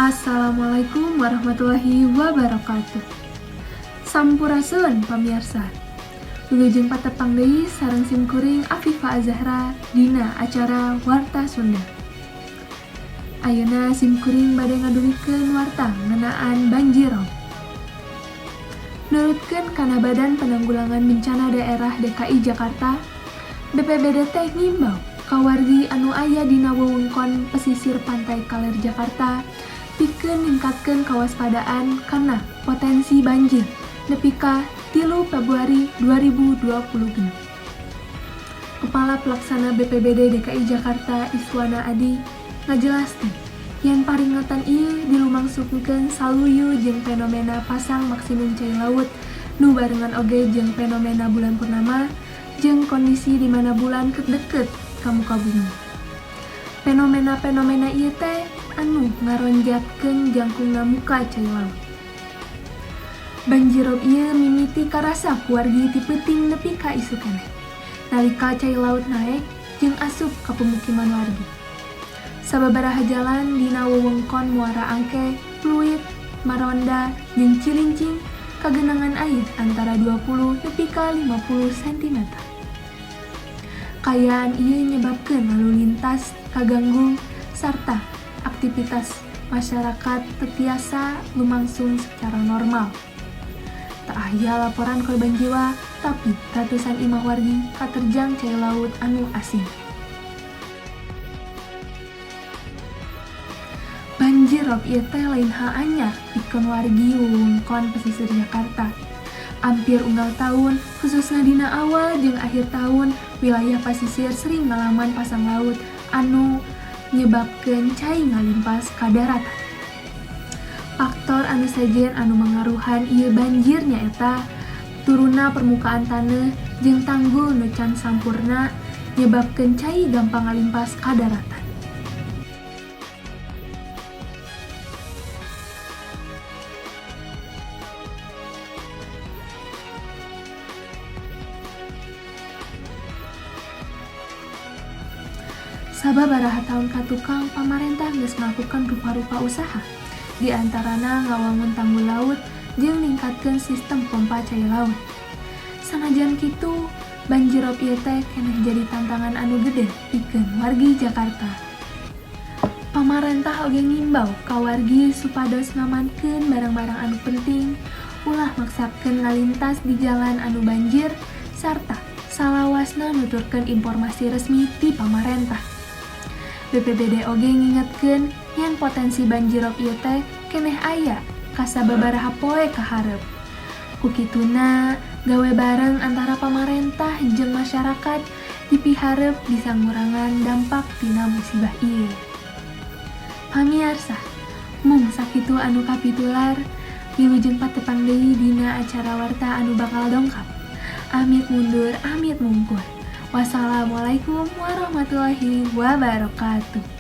Assalamualaikum warahmatullahi wabarakatuh. Sampurasun, pamirsa. Wilujeng patepang deui sareng sim kuring Afifa Azahra dina acara Warta Sunda. Ayeuna sim kuring bade ngadugikeun warta ngeunaan banjir rob. Nurutkeun kana Badan Penanggulangan Bencana Daerah DKI Jakarta, BPBD teh ngimbau ka wargi anu aya dina wewengkon pesisir pantai kaler Jakarta pikeun ningkatkeun kawaspadaan kana potensi banjir nepi ka 3 Februari 2026. Kepala Pelaksana BPBD DKI Jakarta Iswana Adi ngajelaskeun yen paringatan ieu dilumangsungkeun saluyu jeung fenomena pasang maksimum cai laut nu barengan oge jeung fenomena bulan purnama jeung kondisi di mana bulan keur deket ka muka bumi. Fenomena-fenomena ieu teh anu ngaronjatkeun jangkungna muka cai laut. Banjir rob ieu mimiti karasa ku wargi ti peuting nepi ka isuk keneh, nalika cai laut naek jeung asup ka pemukiman wargi. Sababaraha jalan dina wewengkon Muara Angke, Pluit, Maranda, jeung Cilincing kagenangan air antara 20 nepi ka 50 cm. Kaayaan ieu nyebabkeun lalu lintas kaganggu sarta aktivitas masyarakat teu tiasa lumangsung secara normal. Teu aya laporan korban jiwa, tapi ratusan imah wargi katerjang cai laut anu asin. Banjir rob ieu teh lain hal anyar pikeun wargi wewengkon pesisir Jakarta. Ampir unggal taun, khususna dina awal jeung akhir tahun, wilayah pasisir sering ngalaman pasang laut anu nyebabkeun cai ngalimpas ka daratan. Faktor anu sejen anu mangaruhan ieu banjir nyaeta turunna permukaan taneuh jeung tanggul nu can sampurna nyebabkeun cai gampang ngalimpas ka daratan. Sababaraha taun ka tukang, pamarentah geus ngalakukan rupa-rupa usaha, di antarana ngawangun tanggul laut jeung ningkatkeun sistem pompa cai laut. Sanajan kitu, banjir rob ieu teh keneh jadi tantangan anu gede pikeun wargi Jakarta. Pamarentah oge ngimbau ka wargi supados ngamankeun barang-barang anu penting, ulah maksakeun ngalintas di jalan anu banjir, sarta salawasna nuturkeun informasi resmi ti pamarentah. BPBD oge ngingetkeun yen potensi banjir rob ieu teh keneh aya ka sababaraha poe ka hareup. Ku kituna, gawe bareng antara pamarentah jeung masyarakat dipiharep bisa ngurangan dampak tina musibah ieu. Pamiarsa, mung sakitu anu kapitular, wilujeng patepang deui dina acara warta anu bakal dongkap. Amit mundur, amit mungkur. Wassalamualaikum warahmatullahi wabarakatuh.